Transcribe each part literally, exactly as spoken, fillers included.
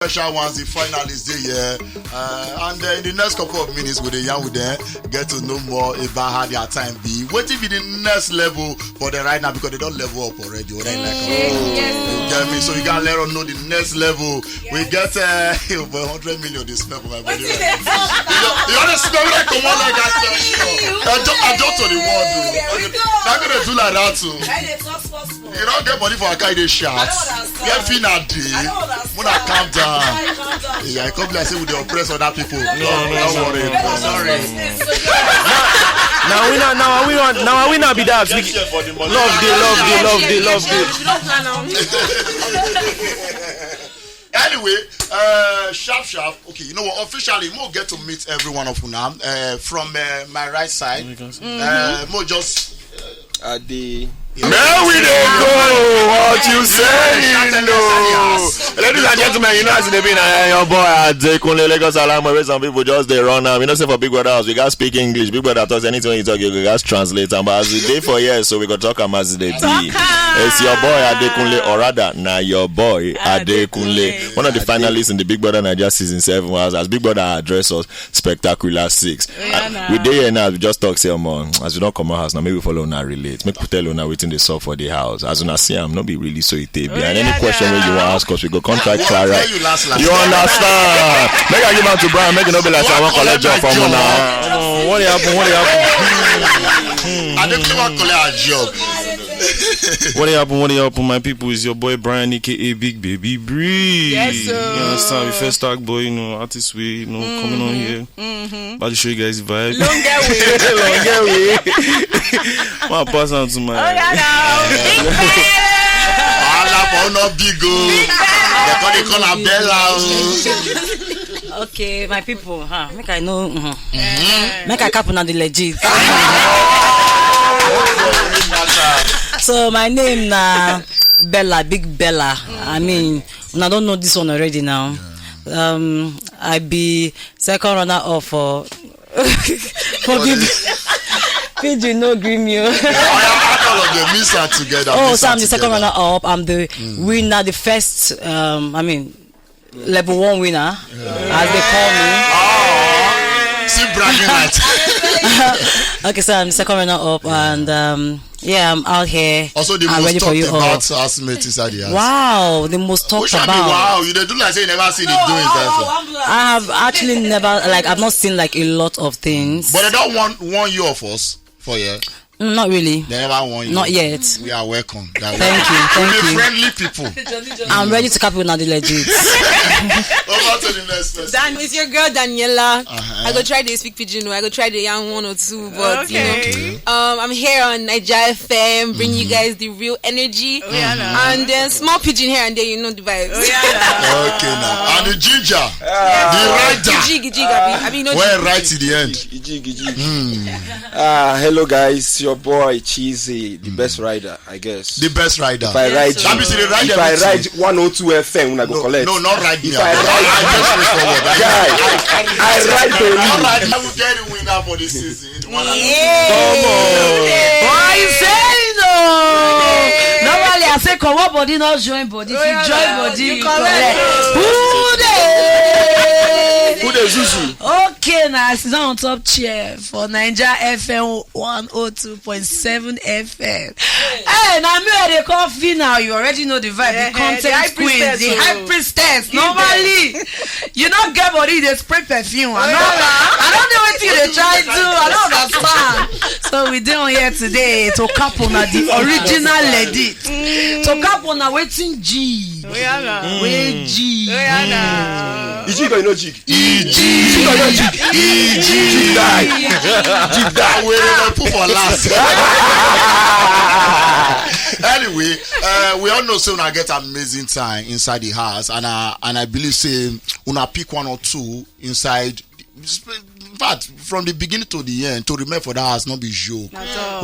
Special ones, the finalists dey here. Uh, and uh, in the next couple of minutes, we dey yarn with them, get to know more about how their time be. Wetin be the next level for them right now, because they don level up already. Whether you like am or not. You get me? So you gotta let us know the next level. We get uh, over one hundred million dey smell for my body. Right now. You know, you understand? We like come on like that. I just, I just to the world. Now gonna do like that too. You don't get money for a guy they shout. Where Fina dey? Muna, calm down. Yeah, I come like say we dey oppress other people. No, no, don't worry. Sorry. Now we not, now we not, now we not be that. Love dey, love dey, love dey, love dey. Anyway, uh, sharp, sharp. Okay, you know what? Officially, we'll get to meet every one of you now. Uh, from uh, my right side, uh, mo just Ade. Where we dey go? What you saying, no? Ladies and gentlemen, you know as e dey be na your boy Adekunle Lagos Alamore, wey some people just dey run am. You know say for Big Brother house, we gats speak English. Big Brother talk say anything wey you talk, you go gats translate am. But as we dey for here, so we go talk am as e dey be. It's your boy Adekunle, or rather, na your boy Adekunle. One of the finalists in the Big Brother Naija season seven, as, as Big Brother address us, Spectacular Six. We dey here now, we just talk say, omo, as we don comot house now, make we follow una relate. Make we tell una wetin dey sup for the house. As una see am, no be really so e take be. And any question wey you wan ask us, we go come try clarify. You understand? Make I give am to Brian, make e no be like say I wan collect job from una. Omo, what dey happen? What dey happen? I dey come and collect a job. What dey happen? What dey happen? My people, is your boy Brian, A K A Big Baby Bree. Yes, sir. You understand? We first talk, boy, you know, artist way, you know, coming on here. About to show you guys the vibe. Long get way. Long get way. Ma pass on to my. Oh, yeah, no. Big Bella. Wahala for no big o. They call, they call her Bella o. Okay, my people, huh? Make I know. Make I cap una the legit. So my name na Bella, Big Bella. I mean, una don know this one already now. Um, I be second runner up for for Big Pidgin no gree me o. All of them mix her together. Oh, so I'm the second runner up. I'm the winner, the first. Um, I mean, level one winner, as they call me. See bragging right. Okay, so I'm the second runner up, and um, yeah, I'm out here. Also, the most talked about housemate inside the house. Wow, the most talked about. Wow, you dey do like say you never see the doings. I have actually never, like, I've not seen like a lot of things. But they don't want one year of us for here. Mm, not really. They never want you. Not yet. We are welcome. Thank you. Thank you. Friendly people. I'm ready to cap una the legit. Over to the next person. Dan, it's your girl Daniela. I go try to speak Pidgin. I go try to yarn one or two, but you know, um, I'm here on Naija F M, bring you guys the real energy, and then small Pidgin here and there. You know the vibes. Okay now. And the ginger, the rider. Gijig, gijig, abi, abi, no. Well, right to the end. Gijig, gijig. Ah, hello guys, your boy Cheesy, the best rider, I guess. The best rider. If I ride, that means the rider. If I ride one oh two F M, una go collect. No, not ride me. If I ride, guy, I ride the lead. I will get the winner for this season. Why you say no? Normally, I say, come up, body, not join body. If you join body, you collect. Who dey? Who dey zuzu? Okay, now I sit down on top chair for Naija F M one oh two point seven F M. Hey, now me, they call Fina. You already know the vibe. The content queen, the high priestess. Normally, you no get body, they spray perfume. I know, I don't know what you dey try do. I don't understand. So we dey on here today to cap una the original legit. To cap una wetin G. Wey G. Ijig or you no jig? Ijig. Ijig or you no jig? Ijig. Jig die. Jig die. We dey put for last. Anyway, uh, we all know say una get amazing time inside the house, and I, and I believe say una pick one or two inside. In fact, from the beginning to the end, to remain for that house, not be joke.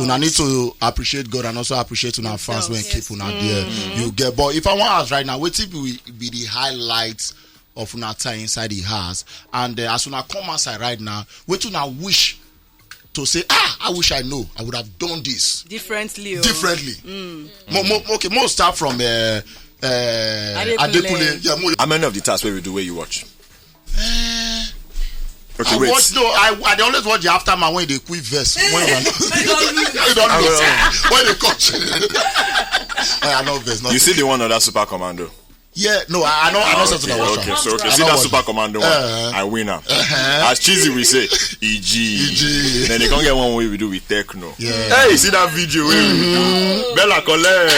Una need to appreciate God and also appreciate una fans when keep una there. You get, but if I want ask right now, wetin be, be the highlight of una time inside the house? And uh, as una come outside right now, wetin una wish to say, ah, I wish I know, I would have done this differently. Differently. Mo, mo, okay, mo start from uh, Uh, Adekunle. Adekunle. Yeah, mo- How many of the tasks wey we do wey you watch? Okay, I wait. Watch, no, I, I dey always watch the after man when they quit verse. When we are not, you don't know. When they catch. I know verse. You see the one other Super Commando? Yeah, no, I, I know, I know something. Okay, okay, so okay, see that Super Commando one. Uh-huh. I win am. Uh-huh. As Cheesy we say, E G. E G. Then they come get one way we do with Techno. Yeah. Hey, you see that video? Mm-hmm. Bella collect.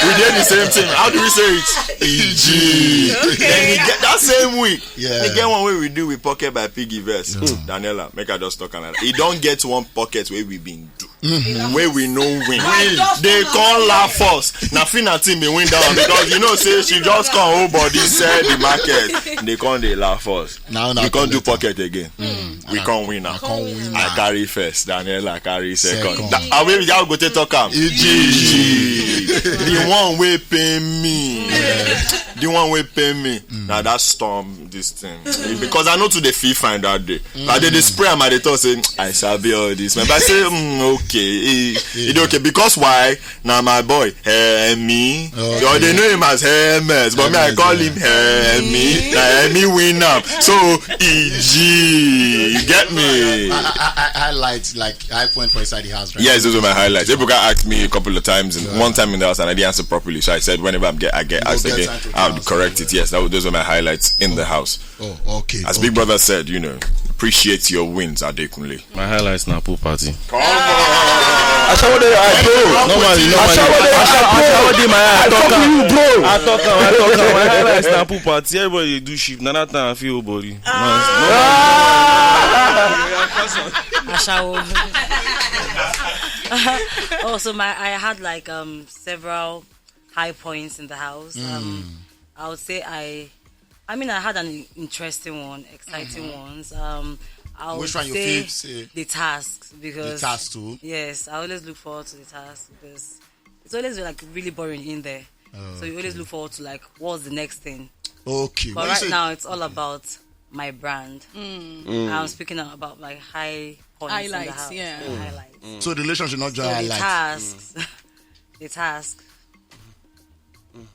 We did the same thing. How do we say it? E G. Okay. Then he get that same week. Yeah. He get one way we do with Pocket by Piggy Verse. Yeah. Daniela, make I just talk another. He don't get one pocket where we been do. Mm-hmm. Where we no win. They can't laugh us. Na Fina team be win down because you know say she just come whole body sell the market. They can't they laugh us. Now, now we can't do pocket again. Mm. We can't win now. I can't win. I carry first. Daniela carry second. Second. That, I will y'all go to talk am. E G. The one way pay me. The one way pay me. Now that storm this thing. Because I know to the fee find that day. But they, they spray am, I dey talk say, "I sabi all this, man." But I say, "Mm, okay, it, it okay." Because why? Now my boy, Hemi. Okay. Or they know him as Hermes, but me, I call him Hemi. Now Hemi win am. So E G, you get me? I, I, I, I highlight, like, high point for inside the house, right? Yes, those were my highlights. People got asked me a couple of times, and one time in the house, and I didn't answer properly. So I said, whenever I get, I get asked again, I'll correct it. Yes, that was, those were my highlights in the house. Oh, okay. As Big Brother said, you know, appreciate your wins, Adekunle. My highlights na pool party. Come on. Ashawo dey your eye, bro. Normally, normally. Ashawo dey your eye, bro. Ashawo dey my eye. I talk to you, bro. I talk am, I talk am. My highlights na pool party. Everybody dey do ship. Na that time I feel body. Ashawo. Oh, so my, I had, like, um several high points in the house. Um, I would say I, I mean, I had an interesting one, exciting ones. Um, I would say the tasks, because the tasks too. Yes, I always look forward to the tasks because it's always, like, really boring in there. So you always look forward to, like, what's the next thing. Okay. But right now it's all about my brand. I'm speaking about my high points in the house. Highlights, yeah. Highlights. So the relationship not just highlights. So the tasks, the task.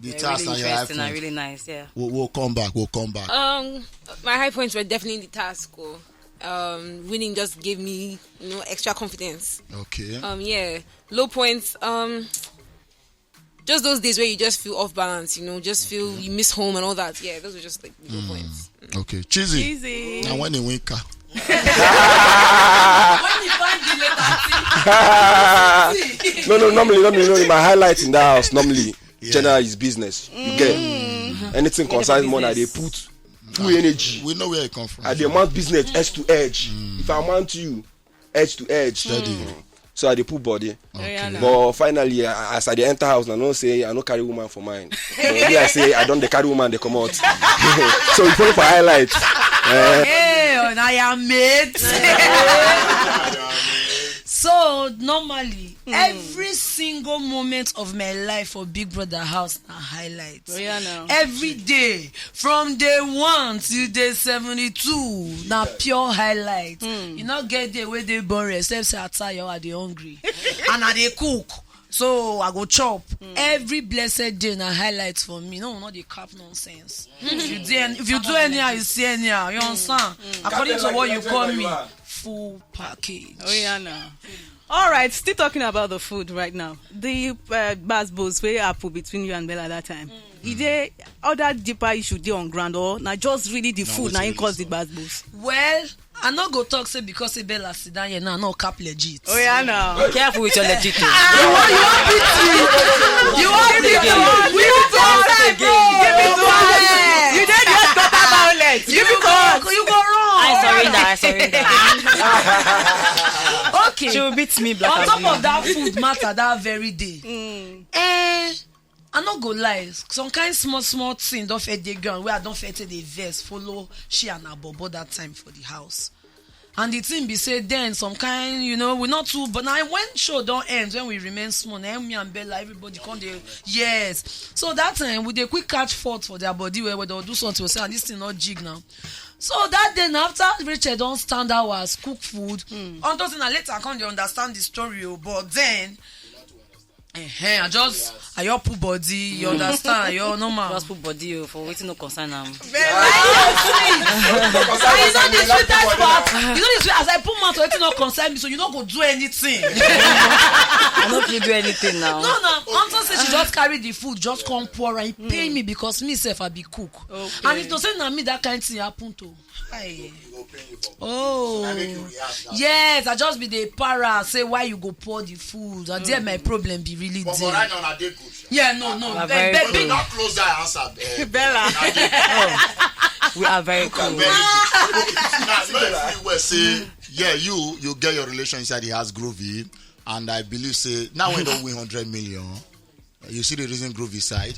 The tasks really interesting and really nice, yeah. We'll, we'll come back. We'll come back. Um, my high points were definitely the task. Oh. Um, winning just gave me, you know, extra confidence. Okay. Um, yeah. Low points. Um, just those days where you just feel off balance. You know, just feel you miss home and all that. Yeah, those were just, like, the low points. Okay, Cheesy. Cheesy. And when he win car. When he find the letter T. No, no, normally, normally, normally, my highlight in that house, normally, general is business. You get anything concerns money, they put full energy. We know where you come from. I dey mount business edge to edge. If I mount you, edge to edge. So I dey put body. Okay. But finally, I, as I dey enter house, I know say I no carry woman for mind. But me, I say I don't dey carry woman, they come out. So we follow for highlights. Hey, on I am mate. So normally, every single moment of my life for Big Brother house na highlight. Oh, yeah, now. Every day, from day one till day seventy-two, na pure highlight. You no get day wey dey boring except say I tire, I dey hungry, and I dey cook. So I go chop. Every blessed day na highlight for me. No, no, dey cap nonsense. If you do, any- if you do anyhow, you see anyhow. You understand? According to what you call me, full package. Oh, yeah, now. All right, still talking about the food right now. The uh, gbasgbos wey happen between you and Bella that time. Is there other deeper issue dey on ground, or na just really the food na im cause the gbasgbos? Well, I no go talk say because say Bella sit down here now, no cap legit. Oh, yeah, now. Be careful with your legit. You want, you want pity. You want pity. Give it to us. Give it to us. You dey just total violence. Give it to us. You go wrong. I surrender. I surrender. Okay. She will beat me black. On top of that food matter that very day. Eh, I no go lie. Some kind small small thing don fit dey ground where I don fit take dey vex follow she and her bobo that time for the house. And the thing be say then some kind, you know, we not too, but now when show don end, when we remain small, now me and Bella, everybody come dey, yes. So that time we dey quick catch fault for their body where we don do something, we say, "Ah, this thing not jig now." So that day na after Rachel don stand hours, cook food. Unto say na later I come dey understand the story o, but then Eh, I just, I just put body, you understand? You're normal. Just put body o for wetin no concern am. Very sweet. And you know the sweetest part. You know the sweet as I put mouth for wetin no concern me, so you no go do anything. I no fit do anything now. No, no. Unto say she just carry the food, just come pour and pay me because me sef I be cook. And if to say na me that kind thing happen to, hi. Oh. Yes, I just be the para say why you go pour the food. And there my problem be really But for there. Right now, na dey good. Yeah, no, no. Ah, Beg, very beg, good. beg. Not close that answer. eh, Bella. na dey good. We are very cool. Very good. Okay, now, if you were say, yeah, you you get your relation inside the house groovy, and I believe say now we don't win hundred million. You see the reason groovy side.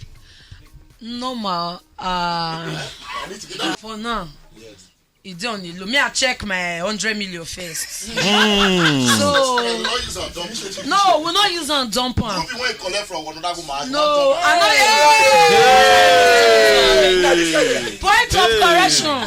Normal. Uh, for now, e dey on the low. Me, I check my hundred million first. So No use am dump. No, we no use am dump am. Groovy when you collect from another woman. No, I no. Point of correction.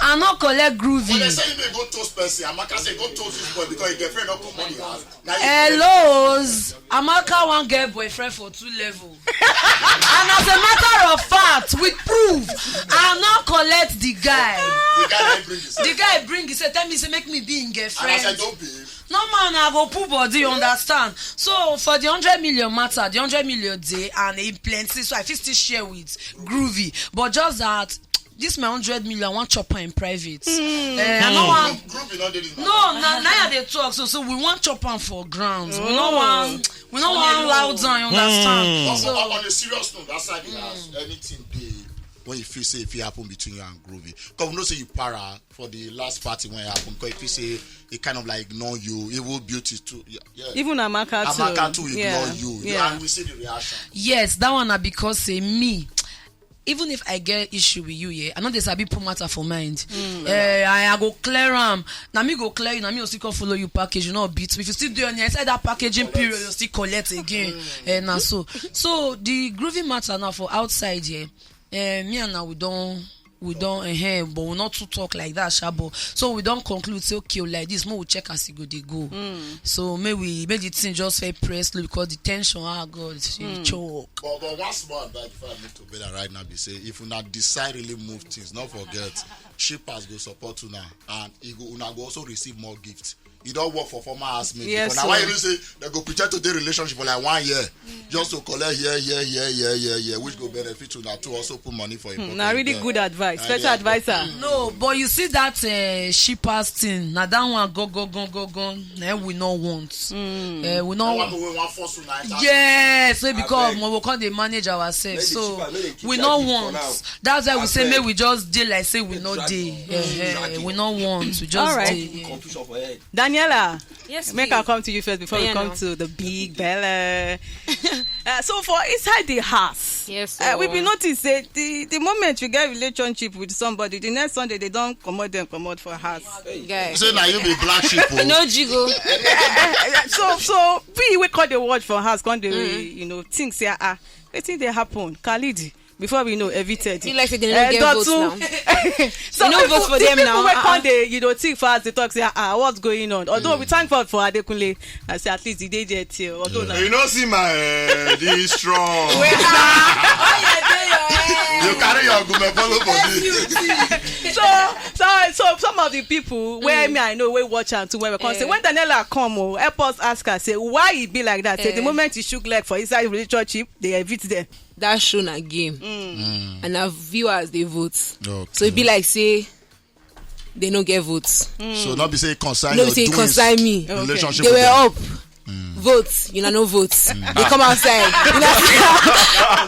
I no collect But they groovy. Say you may go toast person. Amaka say go toast this boy because your girlfriend not come money house. Now you Hello, Amaka wan get boyfriend for two level. And as a matter of fact, with proof, I no collect the guy. The guy that bring this. The guy bring, he say, tell me, say make me be in And I girlfriend. Said don't be. No man, I go put body, you understand? So for the hundred million matter, the hundred million day and it plenty, so I fit still share with groovy. But just that this my hundred million, I want chop am in private. Eh, I no want. Groovy not did this. No, na na I dey talk. So so we want chop am for ground. We no want. We no want loud down. You understand? But So on a serious note, that side of the house, anything dey when you feel say if it happen between you and groovy, because we know say you para for the last party when it happened. Because if you say it kind of like ignore you, evil beauty too. Yeah, yeah. Even Amaka too. Amaka too ignore Yeah. you. Yeah. And we see the reaction. Yes, that one na because say me. Even if I get issue with you, yeah, I know they sabi put matter for mind. Eh, I, I go clear am. Na me go clear you. Na me go still come follow you package. You know, beat me. If you still do on inside that packaging period, you still collect again. Eh, na so. So the groovy matter now for outside here. Eh, me and now we don't we don't eh, but we not to talk like that, shabo. So we don't conclude say okay, like this, more we check as it go they go. So may we make the thing just very press low because the tension, ah God, she choke. But, but one small advice before I move to Bella right now be say if una decide really move things, not forget shippers go support una and e go una go also receive more gifts. You don't work for former housemate. Yes, Before. Now why sir. You say they go pretend to their relationship for like one year just to collect here, here, here, here, here, here, which go benefit una to also put money for a pocket. Na really Yeah. Good advice. I Special dey- advisor. No, but you see that uh, shippers thing. Now that one go go go go go. Eh, we no want. Eh, we no Now want. one way one force una enter. Yes, so because we will come dey manage ourselves. So we no want. That's why we say make we just dey like say we no dey. Eh, eh, we no want. We just All right. Dey. Yeah. Confusion for head. Daniela, Yes, make please. I come to you first before Yeah, we come no. To the big belle. Uh, so for inside the house, Yes, uh, we so- be notice say the the moment you get relationship with somebody, the next Sunday they don't comot them comot for house. Guy. Say now you be black sheep. Oh. No jigo. So so we we call the word for house come dey you know think say ah wetin dey happen Khalid before we know evicted. Be like say they no get votes now. So They no people, vote for the them people now. Wey Uh-uh. Come dey you know think fast dey talk say ah what's going on although we thank God for Adekunle I say at least he dey there till although na. You know, see my uh, this strong. Oh yeah, dey your head. You carry your argument follow for me. So so so some of the people where me I know wey watch am too well come say when Daniela come o help us ask her say why e be like that say the Eh. Moment you shook leg for inside relationship they evict them. That show na game and na viewers dey vote. Okay. So e be like say they no get votes. So not be say concern No your be say e doings, concern me. Relationship. They With were them. Up. Vote, you know, no votes. They come outside. You know, see,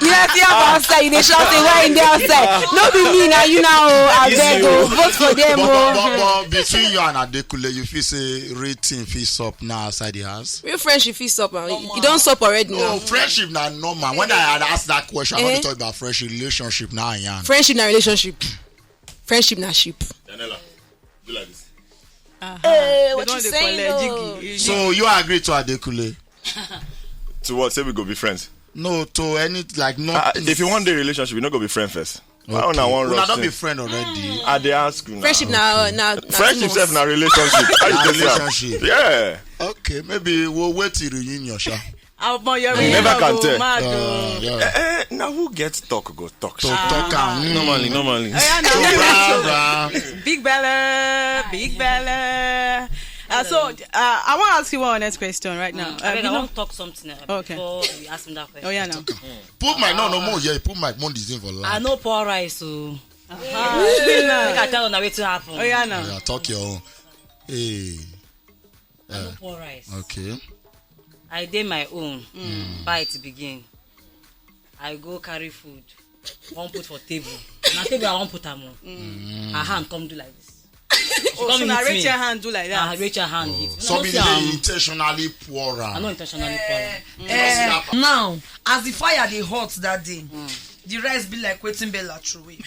you know, see am outside. You dey shout say why in dey outside. No be me now, you now. Oh, I beg, oh, vote for them. But, but, Oh. but, but between you and Adekunle, you feel say rating fits up now outside the house. Real friendship fit stop am. E don stop already No, now. Friendship now normal. When I had asked that question, I want Eh? to talk about friendship, relationship now, Yan. Friendship na relationship. Friendship na ship. Daniela, do like this. Hey, what you saying, though? So you agree to Adekunle? To what? Say we go be friends. No, to any like no. Uh, if you want the relationship, you no go be friend first. Why una wan Una rush don be things? Friend already. I dey ask you now. Friendship na na na Friendship too sef much. Na relationship. How you Na take say am? Relationship. Yeah. Okay, maybe we'll wait till reunion, sha. Omo, your You never love can go tell. mad o. Uh, yeah. Eh, eh, now who gets talk go talk? So talk am. Mm. Normally, normally. Oya na. So bra, bra. Big belle, big belle. Uh, so uh, I want to ask you one next question right now. Uh, Abeg, you I know, want to talk something uh, Okay. Before you ask me that question. Oh yeah, no. Put my no no more here. Put my money in for I life. No pour rice o. Ah, Make I tell una wetin happen. Oh yeah, no. Yeah, talk your own. Hey. I no pour rice. Okay. I dey my own. Bite begin. I go carry food. Wan put for table. Na table I wan put am on. Her hand come do like this. She Oh, come so na hit me. Rachel hand do like Na that. Rachel hand hit. So No be see am. Intentionally pour I no am. Intentionally pour am. Eh, now, as the fire dey hot that day, the rice be like wetin Bella throw away.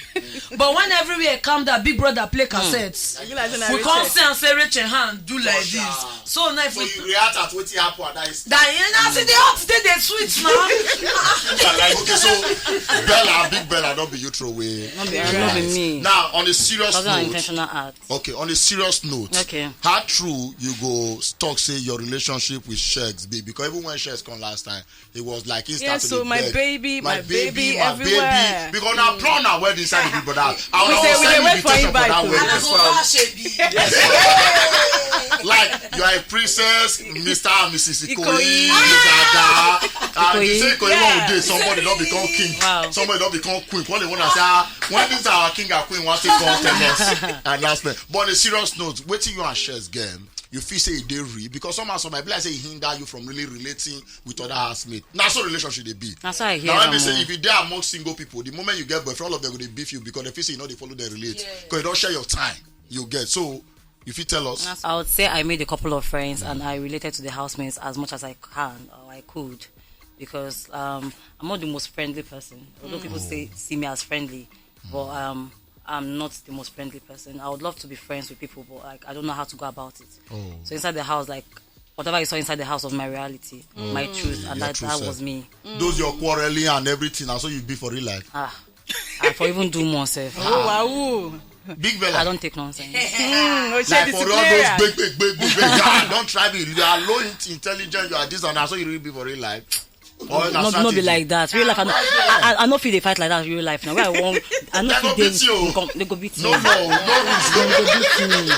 But when everywhere calm down, Big Brother play cassettes. You like say na We come Rachel. See and say Rachel hand do like this. So now if So we you react at wetin happen at that instant. that you know, see the hot stay dey sweet now. Like, okay, so Bella, Big Bella, don't be you throw away. No be, no be me. Now, on a serious That's an note, intentional act. Okay, on a serious note, Okay. How true you go talk say your relationship with Shegs be? Because even when Shegs come last time, it was like he Yeah, started so to my beg, baby, my baby, my everywhere. Baby. Because now plan now where inside the Big Brother. I We will say we send dey wait for invitation for invite that o. wedding. And as Oba Shebi. Like you are a princess, Mister and Missus Ikoyi, Ikoyi. Dada. Uh, you Ikoyi. say Ikoyi one Yeah. day somebody don't become king. Wow. Somebody don't become queen. What they want to say, ah, when this our king and queen want to come tell us announcement. But on a serious note, wetin you and Shegs game, you feel say e dey real because somehow some might be like say e hinder you from really relating with other housemates. Na so relationship dey be. Na so I hear Now let am me o. Say if you dey among single people, the moment you get boyfriend, all of them go dey beef you because they feel say you no dey follow them relate. Because you don't share your time. You get so if you tell us. I would say I made a couple of friends and I related to the housemates as much as I can or I could because um, I'm not the most friendly person. Although people say see me as friendly, but um, I'm not the most friendly person. I would love to be friends with people, but like I don't know how to go about it. So inside the house, like whatever you saw inside the house was my reality, my truth, and Your that, true that self. Was me. Those your quarreling and everything, and so you be for real life. Ah, I for even do more self. Oh wow. Big Bella. I don't take nonsense. Mm, oh, Like shey for all disciplinarian. Those big, big, big, big, big. Ah, don't try me. You are low int- intelligent. You are this and that. So you really be for real life. Or na No, no be strategy? Like that. Real life, I, no- I, I, I no fit dey fight like that. Real life now. Where I want, I no They fit go dey. Beat you. Come, they go beat me. No, no, no rules. They go beat me.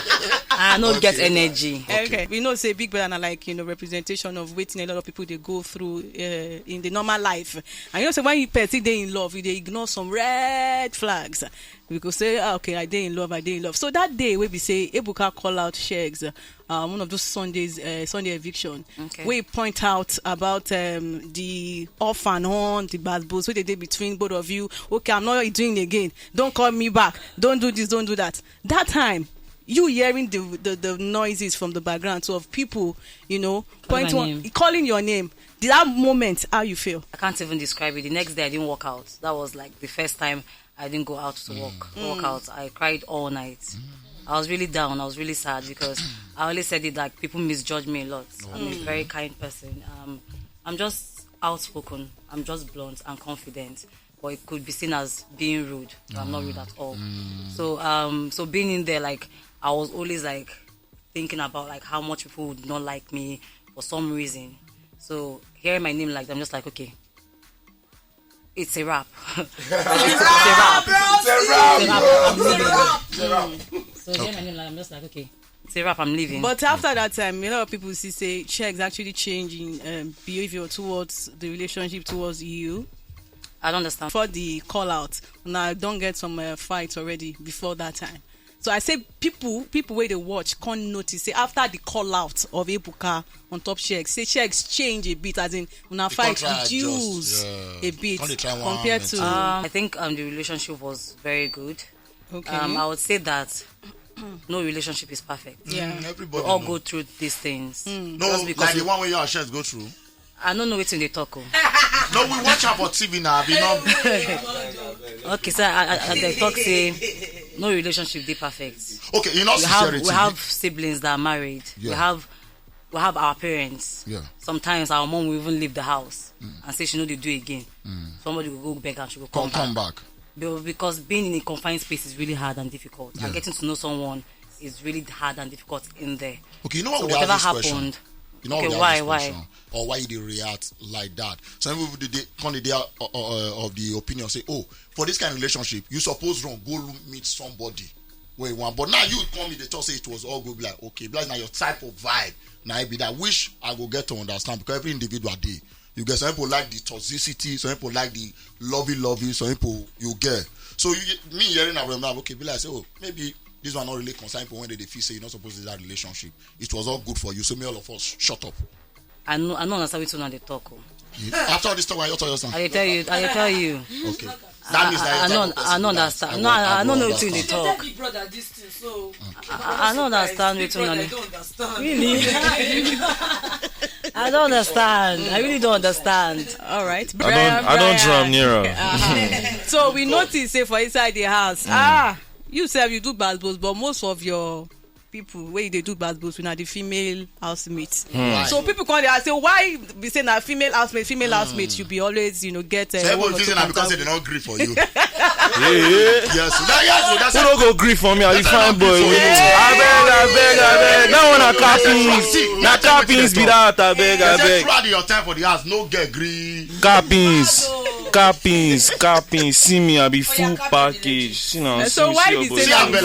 I no Okay, get okay. Energy. Okay, we know say Big Brother na like you know representation of wetin a lot of people dey go through uh, in the normal life. And you know say when you person dey in love, you dey ignore some red flags. We go say, ah, okay, I dey in love, I dey in love. So that day wey be say Ebuka call out Shegs, uh, one of those Sundays, uh, Sunday eviction, Okay. We point out about um, the off and on, the bad buzz wey dey dey between both of you. Okay, I'm not doing again. Don't call me back. Don't do this, don't do that. That time, you hearing the the, the noises from the background so of people, you know, Calling point my one, name. Calling your name. Did that moment, how you feel? I can't even describe it. The next day, I didn't work out. That was like the first time I didn't go out to work, work out. I cried all night. I was really down. I was really sad because I always said it like people misjudge me a lot. I'm a very kind person. Um, I'm just outspoken. I'm just blunt and confident. But it could be seen as being rude. But I'm not rude at all. So, um, so being in there, like I was always like thinking about like how much people would not like me for some reason. So hearing my name like that, I'm just like, okay, it's a wrap. It's a wrap. It's a wrap. I'm leaving. So hearing my name like, I'm just like, okay, it's a wrap. I'm leaving. But after that time, a lot of people see say Shegs actually change in um, behavior towards the relationship towards you. I don't understand. Before the call out, now I don't get some uh, fights already before that time. So I say people, people where they watch can't notice. Say after the call out of Ebuka on top Shegs, say Shegs change a bit, as in una fight Contract reduce just, yeah. A bit Can't they try one compared moment? To. Um, I think um, the relationship was very good. Okay. Um, I would say that no relationship is perfect. Yeah. Mm, everybody We all know. Go through these things. No, Just because like the we- one where your shares go through. I don't know wetin dey talk o. No, we watch am for T V now. Be not. Okay, so I, I, I dey talk say no relationship dey perfect. Okay, you know We have sincerity. We have siblings that are married. Yeah. We have we have our parents. Yeah. Sometimes our mom will even leave the house and say she no dey do again. Somebody will go beg and she will come, Come, come back. Be- Because being in a confined space is really hard and difficult. Yeah. And getting to know someone is really hard and difficult in there. Okay, you know what? So We whatever ask this question. Happened, You know, okay, why, why? Or why you dey react like that? Some people dey, dey come the day of the opinion say, oh, for this kind of relationship, you suppose run go meet somebody where you want. But now you come in the talk say it was all good. Be like, okay, be like, now your type of vibe, now it be that, which I go get to understand, because every individual dey. You get, some people like the toxicity, some people like the lovey lovey, some people you get. So you, me hearing around now, okay, be like say, oh, maybe this one not really concern people when they feel say you're not supposed to that relationship. It was all good for you, so may all of us shut up. I know, I know, understand what you dey talk. Oh. After all this talk, I tell you something. I tell you, I tell you. Okay. That means that I, I don't understand. No, I don't know what you talk. Brother, this thing, so I, I don't understand what you understand. Really? I don't understand. I really don't understand. All right. I don't. I don't jam near. Uh-huh. So we notice say for inside the house, ah, you sef you do bad boss, but most of your people wey you dey do bad boss with na the female housemates. Hmm. So people come dey ask say why be say na female housemate, female housemate, you be always, you know, get. Uh, so everyone think say na because they don't gree for you. Yes, that, yes, that's who no go gree for me? I be fine boy. Abeg, abeg, abeg. That one na cappings. Na cappings be that. Abeg, abeg. Throughout your time for the house, no girl gree. Cappings. Cappings, cappings, see me, I be full package. See now, so see, why see your boy. See your boy,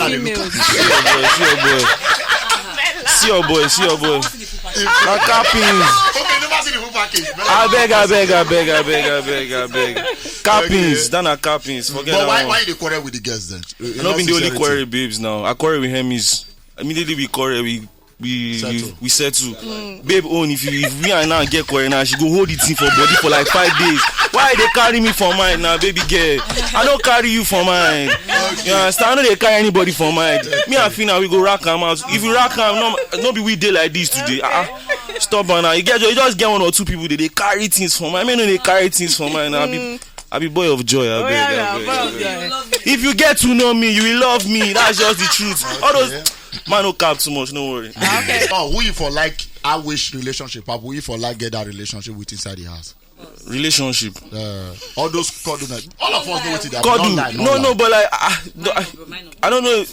see your boy. See your boy, see your boy. Na cappings. Okay, never see the full package. Abeg, abeg, abeg, abeg, abeg, abeg. Cappings, okay. That na cappings. Forget. But that why, one. Why you dey quarrel with the girls then? I no been the only quarrel, babes. Now I quarrel with Hermes. Immediately we quarrel, we we settle. We, we settle. Mm. Babe own, if you, if we and now get quarrel now, she go hold the thing for body for like five days. Why they carry me for mind now, baby girl? I don't carry you for mind. Okay. You understand? I know they carry anybody for mind. Me and Fina, we go rack am out. If you rack am, no, no be we dey like this today. Ah, ah. Stubborn now. You get, you just get one or two people that they carry things for mind. I mean, no, they carry things for mind. I be, I be boy of joy. I beg, I beg, I beg. If you get to know me, you will love me. That's just the truth. All those Man, no cap too much, no worry. Okay. Oh, who you for like? I wish relationship up. Who you for like get that relationship with inside the house? Relationship. Uh, all those cuddle, all of us know what it is. Cuddle. No, no, but like, I, I, I don't know.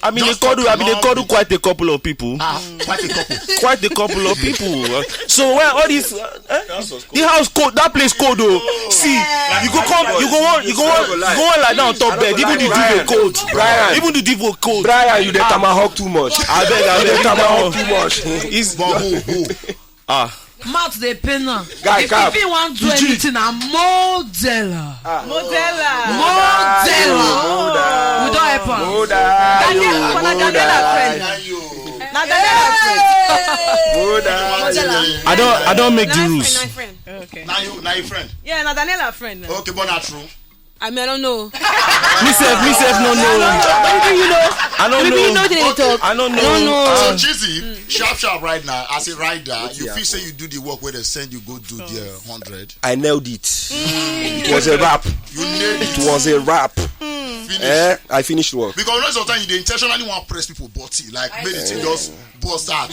I mean, they cuddle. I mean, they cuddle quite a couple of people. Ah, quite a couple. Quite a couple of people. So where all these, uh, eh? The house cold. That place cold though. See, you go come, you go on, you go on, you go on like that on top bed. Even the divo cold. Brian. Even the divo cold. Brian, you dey tomahawk too much. I beg, I beg, tomahawk too much. It's but who, who? Ah. Mouth dey pain am. Guy, if you wan do anything, na Modella. Modella. Modella. We don help am. Daniel, na Daniela friend. Na Daniela friend. I don't, I don't make the rules. Okay. Now you, now your friend. Yeah, na Daniela friend. Okay, but not true. I mean, I don't know. Me sef, me sef, no, no. Even you know. I don't know. You know they talk. I don't know. I don't know. So Chizzy, sharp, sharp right now. As a rider, you feel say you do the work where they send you go do the hundred. I nailed it. It was a wrap. You nailed it. It was a wrap. Finish. Eh, I finished work. Because most of the time you dey intentionally want press people body, like many things just bust out.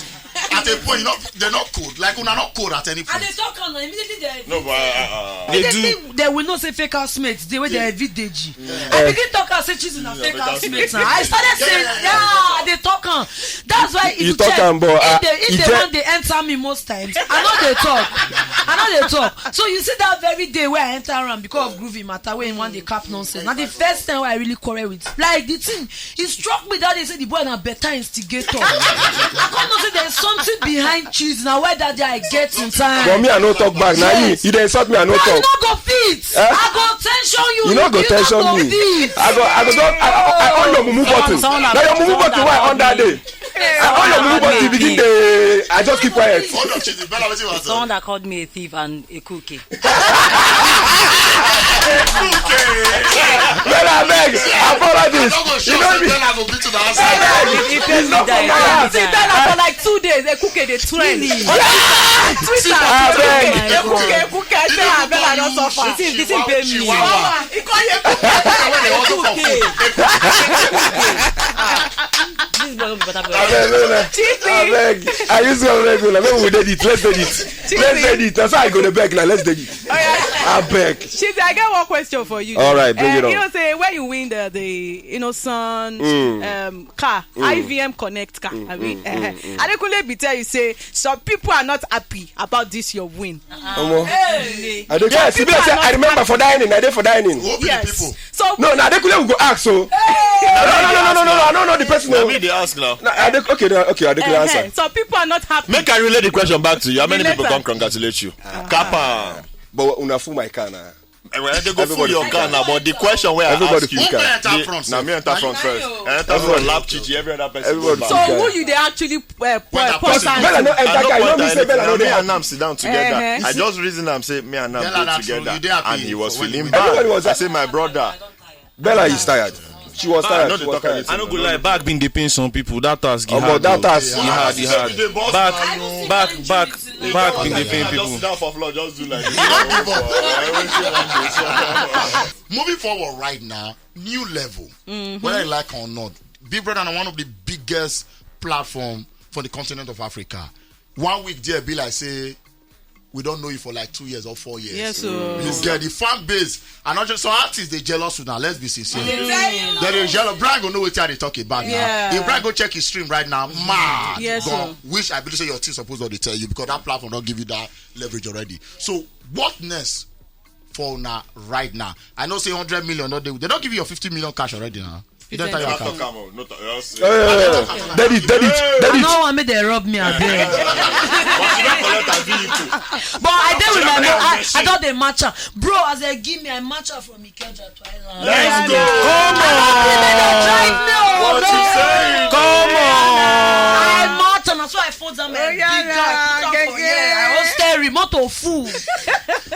At a point, you know, they're not cold. Like, una not cold at any point. And they talk on immediately they No, but uh, uh, they do. They will not say fake housemates. They were the V D G. I begin talk and say Chizzy na fake housemates. Now I started saying, yeah, they talk on. That's why if you check, if they, if they want, they enter me most times. I know they talk. I know they talk. So you see that very day where I enter around because of Groovy matter, when one dey cap nonsense. Now the first time where I really quarrel with, like, the thing, it struck me that day say the boy na better instigator. I come know say there's something behind Chizzy. Now where that day I get in time. But me, I no talk back. Now you, you dey insult me, I no talk. No, you no go fit. Eh? I go tension you. You no go tension me. I go, I go just, I, I, I on your mumu button. Now your mumu button, why on that day? I on your mumu button, begin the, I just keep quiet. Hold on, Chizzy, Bella, wetin you want to say? Someone that called me a thief and a cookie. Bella, abeg, apologies. You know me. Bella go beat you the outside. If you tell me that, see Bella for like two days, a cookie dey trend. Twitter, abeg. A cookie, a cookie. I say, ah, Bella don suffer. The thing, the thing pay me. Chihuahua. He call you a cookie. When they also for food. This boy no be better boy. Abeg, no, no. Abeg, I use your regular. Make we dey it. Let's dey it. Let's dey it. That's how I go to beg now. Let's dey it. I beg. She's, I get one question for you. All right, bring it on. You know, say when you win the the you know son um, car, I V M Connect car. I mean, Adekunle be tell you say some people are not happy about this your win. Omo. I dey yes, e be like say I remember for dining. I dey for dining. Who be the people? So No, na Adekunle we go ask so. No, no, no, no, no, no, no. I don't know the person. Na No. me dey ask now. Na Ade- okay, na- okay, Adekunle eh, answer. some people are not happy. Make I relay the question back to you. How many The people letter. Come congratulate you? Kappa. But una full my car na. Eh, well, they go full Everybody your full car car. now, but the question where I Everybody ask you, full Who car. enter the- front na sef? me enter front first. I enter Everybody front lap full chichi every other person. Everybody go So back. full who car. you dey actually uh, When point person- am? Bella no enter I no car. You know point me say Bella no anything. Me dey and happy. Nam sit down together. Eh-heh. I just reason am say me and Nam Bella dey na true. together, You dey happy and he was for when feeling you- bad. Everybody was I happy. say my brother. Bella is tired. She was I tired. know She they was talk tired. anything. I no go lie, back been dey pain some people. That task, Omo, that task. He had, he had. Back, back, back been dey pain Just people. sit down for floor, just do like this. Moving forward right now, new level. Whether you like or not, Big Brother na one of the biggest platform for the continent of Africa. One week there be like say we don't know you for like two years or four years. Yes, sir. You get the fan base, and not just some artists they jealous now. Let's be sincere. They dey jealous. Brian go know what they talk about Yeah. now. If Brian go check his stream right now, mad. Yes, Go, sir. which I believe say your team supposed to tell you because that platform don't give you that leverage already. So what next for now right now? I know say hundred million. No, they, they don't give you your fifty million cash already now. You don't tell your No account. talk am o, no talk. Just, Eh, Daddy, daddy, I daddy. No wan make dem rob me abeg. But you don't collect a vehicle. But I dey with my mo I, I don dey match am. Bro, as dem give me, I match am from Ikeja to Island. Let's go. I no gree make dem drive me o. What you saying? Come on. I match am, na so I fold down my Oh, yeah, big guy, put am for gege. here. I wan steering, motor full.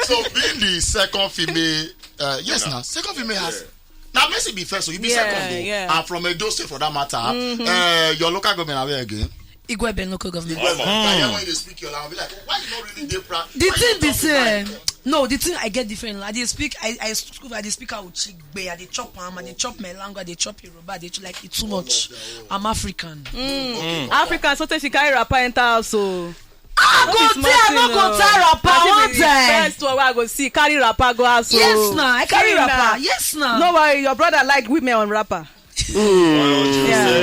So being the second female, uh, yes, now second female has. Now Mercy be first, so you be Yeah, second though. Yeah. And from Edo State for that matter, uh, your local government are where again? Igweben local government. Igweben. Now, when they speak your language, like, why you not really dey proud? The Why you thing be not talking say, like no, the thing I get different. I dey speak, I, I school, I dey speak out Chigbe, I dey chop am, I dey chop my language, I dey chop Yoruba, I dey chop like it too much. I'm African. African so she carry wrapper enter house o. I go there, I no go tie wrapper. I want there. First one wey I go see carry wrapper go house o. Yes, na. I carry See wrapper. na. Yes, na. No worry, your brother like women on wrapper. Yeah,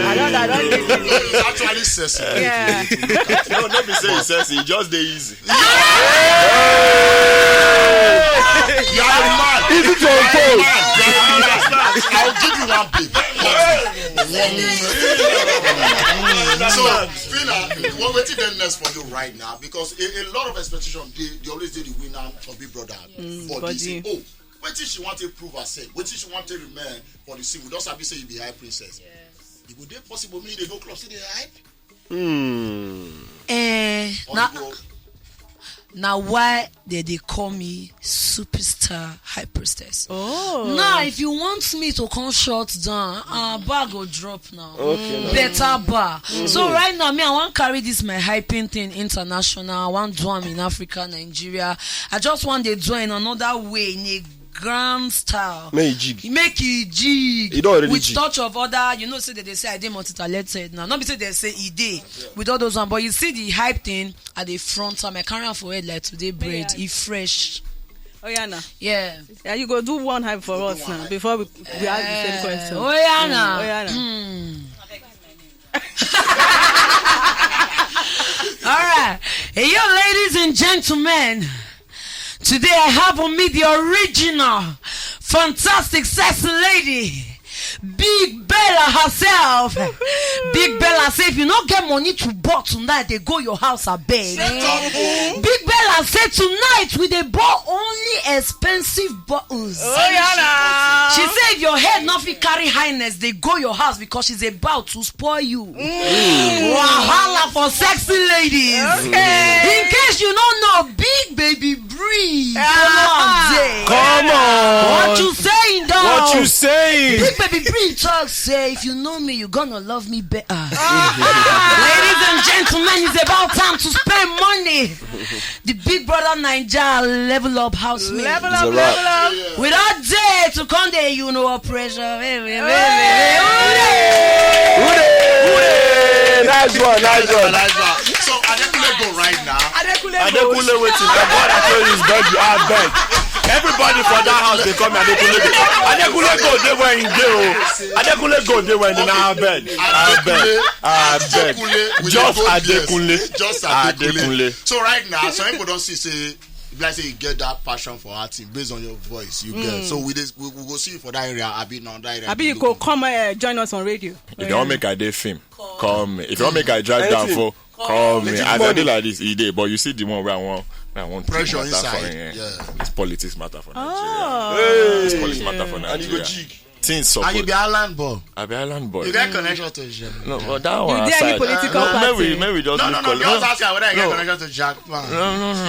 I don't, I don't get it. It's actually sexy. Yeah. No, no be say it's sexy. It just dey easy. You are a man. Easy to impose. I'll give you one babe. So, Fina, what wetin dey next for you right now? Because a, a lot of expectation dey dey always dey the winner of Big Brother. But but they say, you- oh, wetin she want to prove herself? Wetin she want to remain for the scene? We don sabi say you be high princess. E go dey possible make you dey go club still dey hype? Eh, Or na you go na why they dey call me superstar high priestess. Oh. Now, if you want me to come shut down, uh, bar go drop now. Better bar. So right now, me, I wan carry this my hyping thing international. I wan do am in Africa, Nigeria. I just wan dey do am in another way, in a grand style. Make e jig. Make e jig. E don already With jig. Touch of other, you know, say they dey say I dey multi-talented now. Not be say they say e dey with all those one, but you see the hype thing, I dey front am. I carry am for head like today bread. E fresh. Oh yeah, na. Yeah. Yeah, you go do one hype for us now before we, we ask the same question. Oh yeah, Oh na. yeah, na. All right. Hey, yo, ladies and gentlemen. Today I have on me the original, fantastic, sexy lady, Big Bella herself. Big Bella say if you no get money to ball tonight, they go your house, I beg. Big Bella say tonight we dey ball only expensive bottles. Oh yeah, na. She say if your head no fit carry highness, they go your house because she's about to spoil you. Wahala for sexy ladies. In case you no know, Big Baby Bree. Come on. What you saying, dog? What you saying? Big Baby Bree talk say if you know me, you gonna love me better. Ladies and gentlemen, it's about time to spend money. The Big Brother Naija level up house mate. Level up, level up. Without day to come there, you know pressure. Hey, hey, hey, hey, hey. Who dey? Who dey? Nice one, nice one. So Adekunle go right now. Adekunle Adekunle wetin? The God I tell you is beg you, I beg. Everybody for that house dey call me Adekunle. Adekunle go dey where he dey o. Adekunle go dey where he dey na abeg. Abeg. Abeg. Just Adekunle. Just Adekunle. So right now, some people don't see say, if like say you get that passion for acting based on your voice, you get. So we dey, we, we go see you for that area. Abi na that area. Abi you go come uh, join us on radio. If you want make I dey film, call me. If you want make I drive down for, call me. As I dey like this, e dey. But you see the one where I want, where I want pressure inside. Yeah. It's politics matter for Nigeria. It's politics matter for Nigeria. And you go jig. Things suppose. And you be island boy. I be island boy. You get connection to Nigeria. No, but that one aside. You dey any political party? Maybe, maybe just no, no, no. Just ask her whether you get connection to Jackman. No, no, no,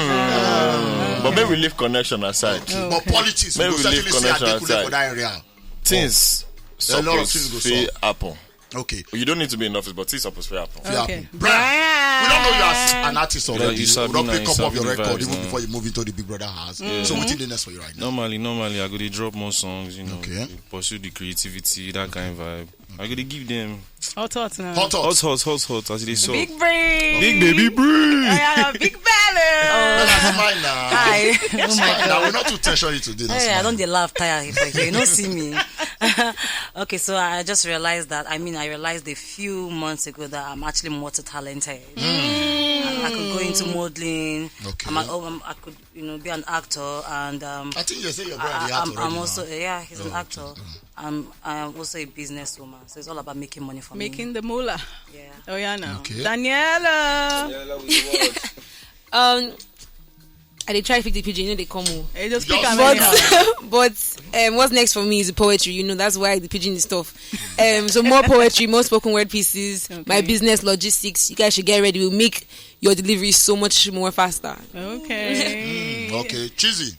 no. But maybe leave connection aside. But politics, maybe leave connection aside. Things suppose fit happen. Okay. You don't need to be in office, but it's supposed to happen. Okay. Brian, we don't know you as an artist already. You don't pick up of your record even before you move into the Big Brother house. So what's the next for you right now? Normally, normally I go dey drop more songs, you know, pursue the creativity, that kind of vibe. I go dey give them hot, hot now. Hot, hot, hot, hot, hot. As they saw. Big brain. Big baby brain. Yeah, big belly. That's mine now. Hi. That's mine now. We're not too tension you today. Hey, I don't dey laugh tire if I hear you no see me. Okay, so I just realized that, I mean, I realized a few months ago that I'm actually multi-talented. I, I could go into modeling. Okay. I'm, a, oh, I'm, I could, you know, be an actor, and um, I think you say your brother. I'm, I'm also, yeah, he's an actor. I'm, I'm also a businesswoman, so it's all about making money for me. Making the moolah. Yeah. Oh yeah, now. Okay. Daniela. Daniela with the word. Um, I dey try fix the pidgin, you know they come o. Hey, just speak am anyhow. But um, what's next for me is the poetry. You know, that's why the pidgin is tough. Um, so more poetry, more spoken word pieces. My business, logistics. You guys should get ready. We'll make your delivery so much more faster. Okay. Okay, Cheesy.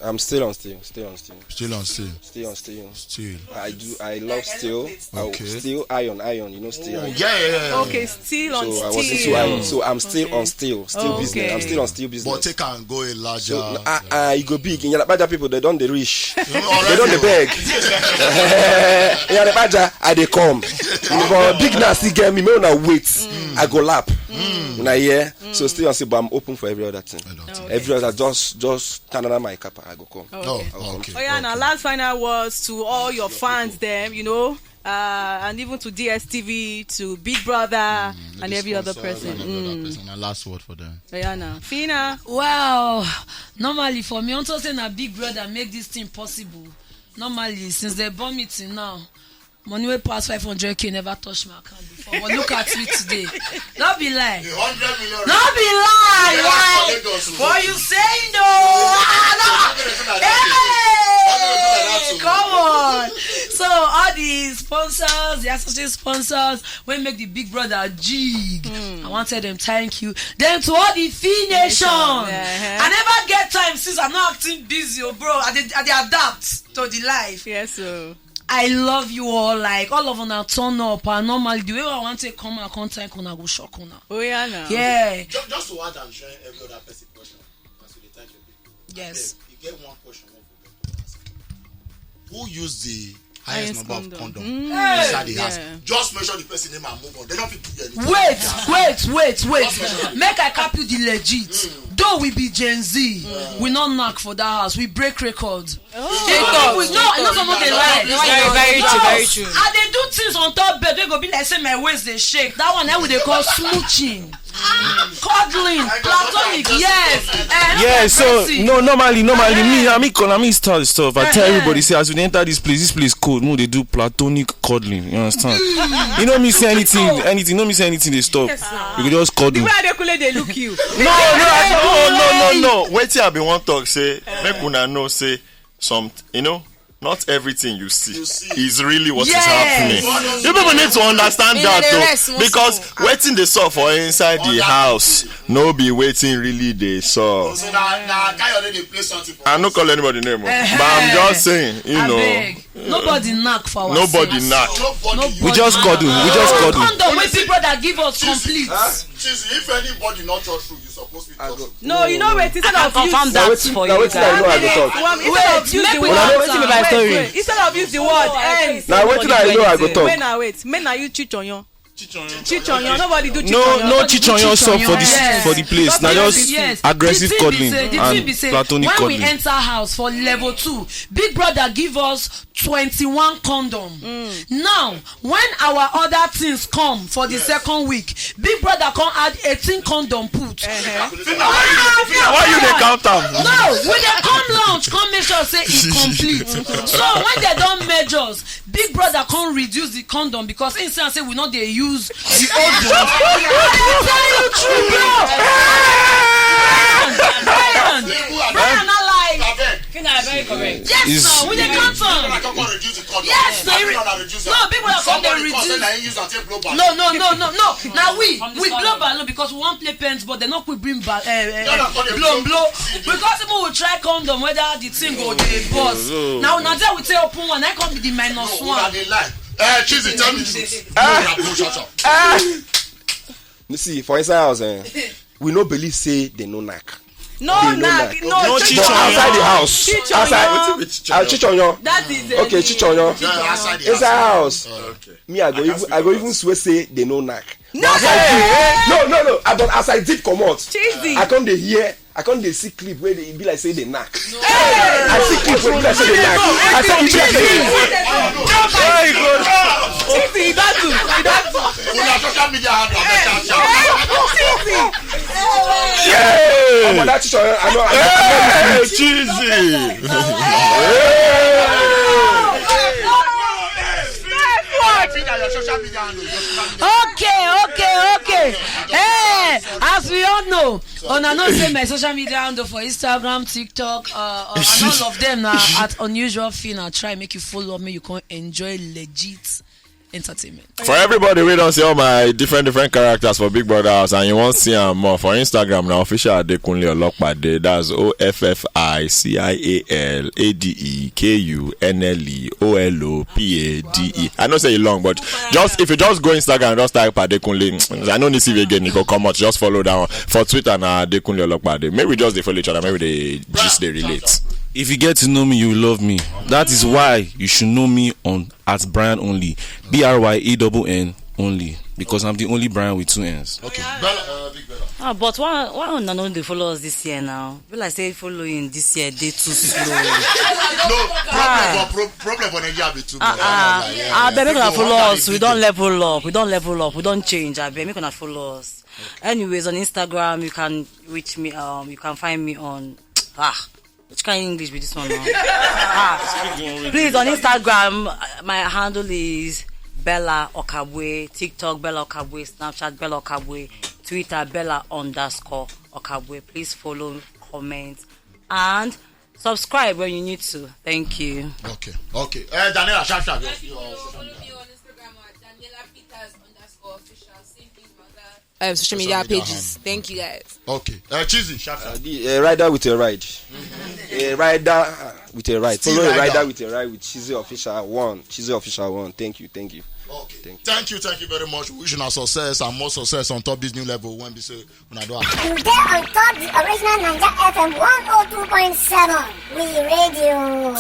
I'm still on still, still on still. Still on still. Still on still. Still. I do. I love still. Okay. Still iron, iron. You know still. Oh, yeah, yeah, yeah. Okay, still on still. So I was into iron. So I'm still on still. Still business. I'm still on still business. But take and go a larger. So, uh, uh, you go big. In Yanapaja people, they don't they rich. They don't they beg. In Yanapaja, I they come. But big now still get me. Me when I wait, I go lap. When I hear. So still on still, but I'm open for every other thing. Every other, just, just turn on my kappa, I go come. Oh, okay. Oh, okay. Oh yeah, now last final words to all your fans, them, you know, uh, and even to D S T V, to Big Brother, and every other person. And every other person. And last word for them. Oh yeah, now Fina. Well, normally for me, unto say na Big Brother make this thing possible. Normally, since they born me till now, money wey pass five hundred K never touch my account before. But look at me today. No be lie. A hundred million. No be lie. Lie. For you saying no. Ah, no. Hey, come on. So all the sponsors, the associate sponsors, when make the Big Brother jig, I want to tell them thank you. Then to all the Fee Nation, I never get time since I'm not acting busy, oh bro. I dey, I dey adapt to the life. Yes, sir. I love you all. Like, all of una turn up. And normally, the way I want to come and come thank una, go shock una. Oh yeah, now. Yeah. Just, just to add and join every other person question. As we dey thank your people. Yes. Abeg, you get one question wey we go ask. Who use the highest number of condom inside the house? Just mention the person name and move on. They don't fit do anything. Wait, wait, wait, wait. Make I cap you the legit. Though we be Gen Z, we not knock for that house. We break record. Think of, no, I know some of the lie. Very, very true, very true. I dey do things on top bed wey go be like say my waist dey shake. That one, I would dey call smooching. Cuddling, platonic, yes. Eh, yeah, so no, normally, normally, me, I mean, I mean, start stuff. I tell everybody, say, as we enter this place, this place cold. No, they do platonic cuddling. You understand? You know me say anything, anything. No me say anything. They stop. We go just cuddle. The way Adekunle dey look you. No, no, no, no, no, no. Wetin I be wan talk say, make una know say some, you know, not everything you see is really what is happening. You people need to understand that though, because wetin dey sup for inside the house no be wetin really dey sup. So na, na Kayode dey play something for us. I no call anybody name o, but I'm just saying, you know. Abeg, nobody knack for our sake. Nobody knack. We just cuddle. We just cuddle. Condom wey Big Brother give us complete. Cheesy, if anybody not touch you, you suppose be touch you. No, you know wait. Instead of confirm that for you. Wetin I know I go talk. Wait, make we talk. Wetin be my story? Instead of use the word end. Na wetin I know I go talk. Make na wait. Make na you cheat on your. Chichonyo, nobody do No, no chichonyo stuff for this for the place. Na just aggressive cuddling and platonic when we cuddling. Enter house for level two, Big Brother give us twenty-one condom. Now, when our other things come for the second week, Big Brother come add eighteen condom put. Why you dey count am? No, we dey come launch, come make sure say e complete. So when they don measure us, Big Brother come reduce the condom because he say we no dey use the old one. I dey tell you true, bro. Brian, Brian, Brian, na lie. Fina, very correct. Yes, Is- sir. We dey count am. Yes, sir. No, Big Brother come dey reduce. No, no, no, no, no. Now we we blow balloon because we wan play pens, but they no quick bring ba- uh, uh, blow blow. Because people will try condom whether the thing go dey burst. Now na there we take open one. I come be the minus one. Cheesy, tell me the truth. No, no, shut up. You see, for inside house, eh, we no believe say they no knack. No, knack, no, But chichonyo. Outside the house, Chichonyo. Outside, ah, chichonyo. That is it. Okay, chichonyo. Yeah, outside the Inside house. House, Okay. Me, I go even, I go even swear say they no knack. No. As I did, no, no, no. I, but as I did come out, Cheesy. I come dey hear, I come dey see clip where they be like say they knack. I see clip where be like say they knack. I see clip like say they knack. Cheesy, you don't do. You don't do. Una social media handle, I bet you. Cheesy. Omo, that chichonyo, I know. I know. Cheesy. Your social media handle, your social media. Okay, okay, okay. Hey, as we all know, una know say my social media handle for Instagram, TikTok, uh, uh, and all of them now at unusual fina. Try make you follow me. You can enjoy legit entertainment. For everybody wey don see all my different different characters for Big Brother House and you wan see am more for Instagram na official Adekunle Olopade, that's O F F I C I A L A D E K U N L E O L O P A D E. I know say e long but just if you just go Instagram just type Adekunle, I no need see again, e go comot, just follow that one. For Twitter na Adekunle Olopade. Make we just dey follow each other, make we dey gist dey relate. If you get to know me, you will love me. That is why you should know me on at Brian only. B R Y A N N only. Because I'm the only Brian with two N's. Okay. Bella, uh, Big Bella. Ah, but why why una no dey follow us this year now? Be like say following this year dey too slow. No, problem for pro- problem for Nigeria be too much. Ah, Yeah, yeah, ah, yeah. abeg make una People follow want us. to We do don it. Level up. We don level up. We don change. Abeg make una follow us. Anyways, on Instagram you can reach me. Um, you can find me on ah, which kind of English be this one now? Ah, please on Instagram, uh, my handle is Bella Okabwe. TikTok Bella Okabwe. Snapchat Bella Okabwe. Twitter Bella underscore Okabwe. Please follow, comment, and subscribe when you need to. Thank you. Okay. Okay. Uh, Daniela, sharp sharp. Your, your Follow social me media. On Instagram at Daniela Peters underscore official. Same thing, my guy. Um, social media Social media pages. hand. Thank you guys. Okay. Uh, Cheesy, sharp sharp. Uh, the, uh, rider with a ride. A rider uh, with a ride. Still Follow a rider. rider with a ride with Cheesy Official One. Cheesy Official One. Thank you, thank you. Okay. Thank you, thank you very much. We wish una success and more success on top this new level when we say una do am. You dey on top the original Naija F M one oh two point seven. We radio.